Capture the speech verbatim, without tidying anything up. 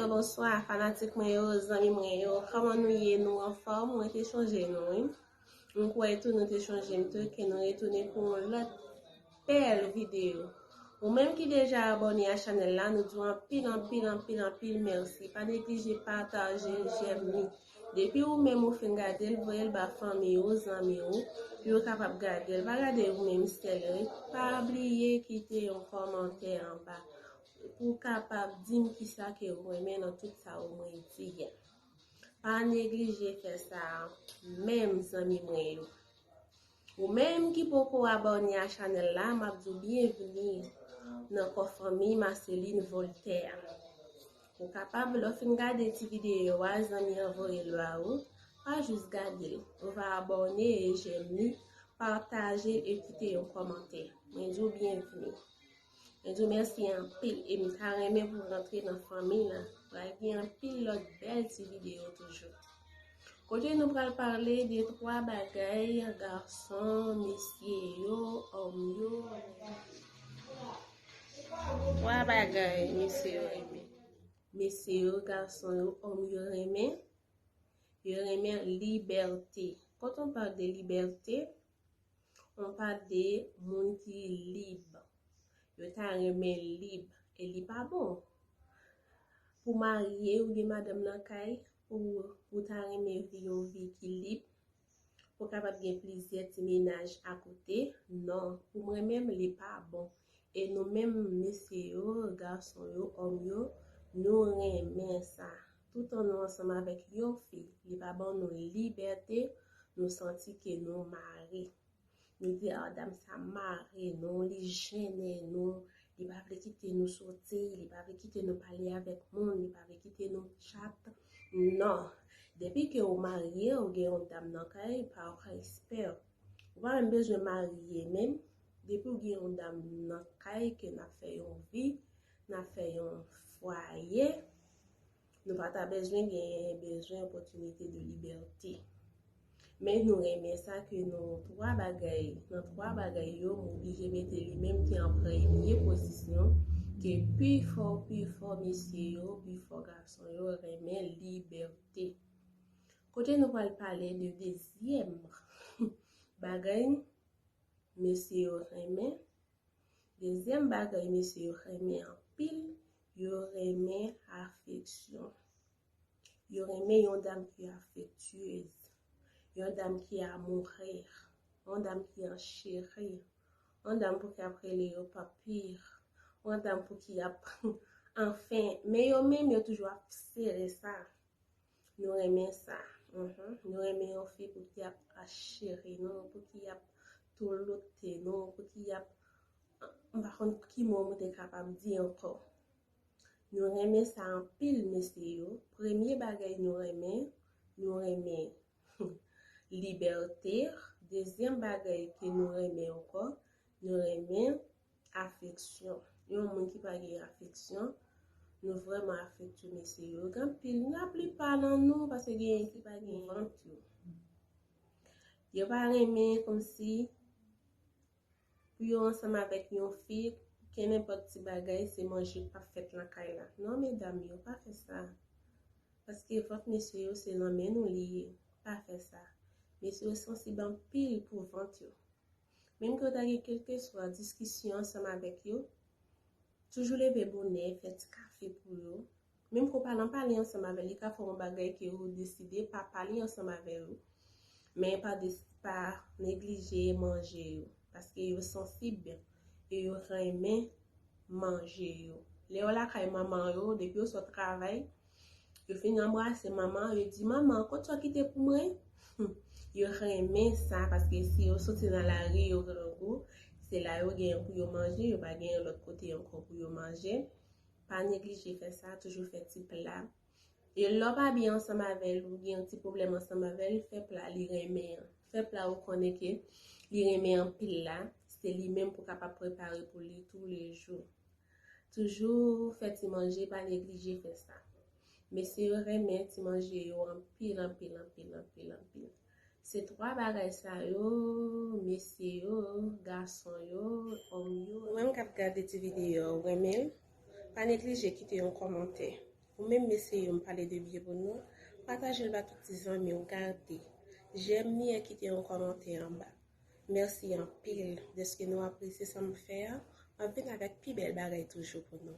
Bonswa, fanatik mwen yo, zanmi mwen yo. Kòman nou ye? Nou anfòm? Mwen te chonje nou, wi. M kwè tou nou te chonje m tou, ke nou retounen pou yon lòt bèl videyo. Ou menm ki deja abòne a chanèl la, nou di w anpil, anpil, anpil, anpil mèsi. Pa neglije pataje l, jèm li. Depi ou menm ou fin gade l, voye l ba fanmi ou, zanmi ou, pou yo kapab gade l. Pa gade ou menm sèl, wi. Pa bliye kite yon kòmantè anba pou w kapab di m kisa ke ou renmen nan tout sa ou mwen di a. Pa neglije fè sa menm, zanmi mwen yo. Ou menm ki poko abòne a chanèl la, m ap di w byenvni nan kò fanmi Marceline Voltaire. Ou kapab, lè w fin gade ti videyo a, zanmi an voye l ba ou, pa jis gade l. Ou va abòne e jèm li, pataje l e kite yon kòmantè. Mwen di w byenvni. Mwen di w mèsi anpil e m ta renmen pou w rantre nan fanmi lan. Pral gen anpil lòt bèl ti videyo toujou. Kote nou pral pale de twa bagay gason, mesye yo, òm yo. Twa bagay mesye yo renmen. Mesye yo, gason yo, òm yo renmen. Yo renmen libète. Quand on parle de liberté, on parle de moun ki lib. Yo ta renmen lib. E li pa bon pou marye ou gen madanm nan kay, pou, pou ta renmen viv yon vi ki lib, pou kapab gen plizyè ti mennaj akote. Non, pou mwen menm, li pa bon. E nou menm, mesye yo, gason yo, òm yo, nou renmen sa. Toutan nou ansanm avèk yon fi, li pa ban nou libète, nou santi ke nou mare. Nou di, a, dam sa mare nou, li jennen nou, li pa vle kite nou soti, li pa vle kite nou pale avèk moun, li pa vle kite nou chat. Non. Depi ke ou marye, ou gen yon dam nan kay, pa respè. Ou pa menm bezwen marye menm. Depi ou gen yon dam nan kay ke n ap fè yon vi, n ap fè yon fwaye, nou pa ta bezwen gen bezwen opòtinite de libète. Men nou renmen sa ke nou twa bagay, nan twa bagay yo, m oblije mete li menm ki an premye pozisyon, ke pi fò, pi fò mesye yo, pi fò gason yo renmen libète. Kote nou pral pale de dezyèm bagay mesye yo renmen. Dezyèm bagay mesye yo renmen anpil, yo renmen afeksyon. Yo renmen yon dam ki afektyez, yon dam ki amourè, yon dam ki an cheri, yon dam pou ki ap rele yo papi, yon dam pou ki ap, anfen, men yo menm yo toujou ap sere sa. Nou renmen sa. Mhm. Nou renmen yon fi pou ki ap cheri nou, pou ki ap touloute nou, pou ki ap, m pa konn ki mo m te kapab di ankò. Nou renmen sa anpil, mesye yo. Premye bagay nou renmen, nou renmen libète. Dezyèm bagay ke nou renmen ankò, nou renmen afeksyon. Yon moun ki pa gen afeksyon, nou vrèman afektye mesye yo. Gen anpil, laplipa nan nou, paske gen ki pa gen vant yo. Yo pa renmen kòmsi pou yo ansanm avèk yon fi, kenenpòt ti bagay, se manje k ap fèt nan kay la. Non, medam yo, pa fè sa. Paske vant mesye yo, se nan men nou li ye. Pa fè sa. Mesye yo sansib anpil pou vant yo. Menm ke w ta gen kèlkeswa diskisyon ansanm avèk yo, toujou leve bonè, fè ti kafe pou yo. Menm ke w pa nan pale ansanm avè l, li ka fè yon bagay ke ou deside pa pale ansanm avè yo. Men pa des-, pa neglije manje yo, paske yo sansib e yo renmen manje yo. Lè yo lakay manman yo, depi yo sot travay, yo fin anbrase manman, yo di, "Manman, kot sa w kite pou mwen?" Yo renmen sa, paske si yo soti nan lari, yo grangou, se la yo genyen pou yo manje, yo pa genyen lòt kote ankò pou yo manje. Pa neglije fè sa, toujou fè ti pla. E lè w pa byen ansanm avè l, ou gen yon ti pwoblèm ansanm avè l, fè pla li renmen an. Fè pla ou konnen ke li renmen anpil la, se li menm pou kapab prepare pou li toulejou. Toujou fè ti manje, pa neglije fè sa. Mesye yo renmen ti manje yo anpil, anpil, anpil, anpil, anpil. Se twa bagay sa yo, mesye yo, gason yo, òm yo. Ou menm k ap gade ti videyo a, ou renmen l? Pa neglije kite yon kòmantè. Ou menm mesye yo, m pale de Bye pou nou, pataje l ba tout ti zanmi w, gade. Jèm li an, kite yon kòmantè anba. Mèsi anpil dèske nou apresye sa m fè a. M ap vin avèk pi bèl bagay toujou pou nou.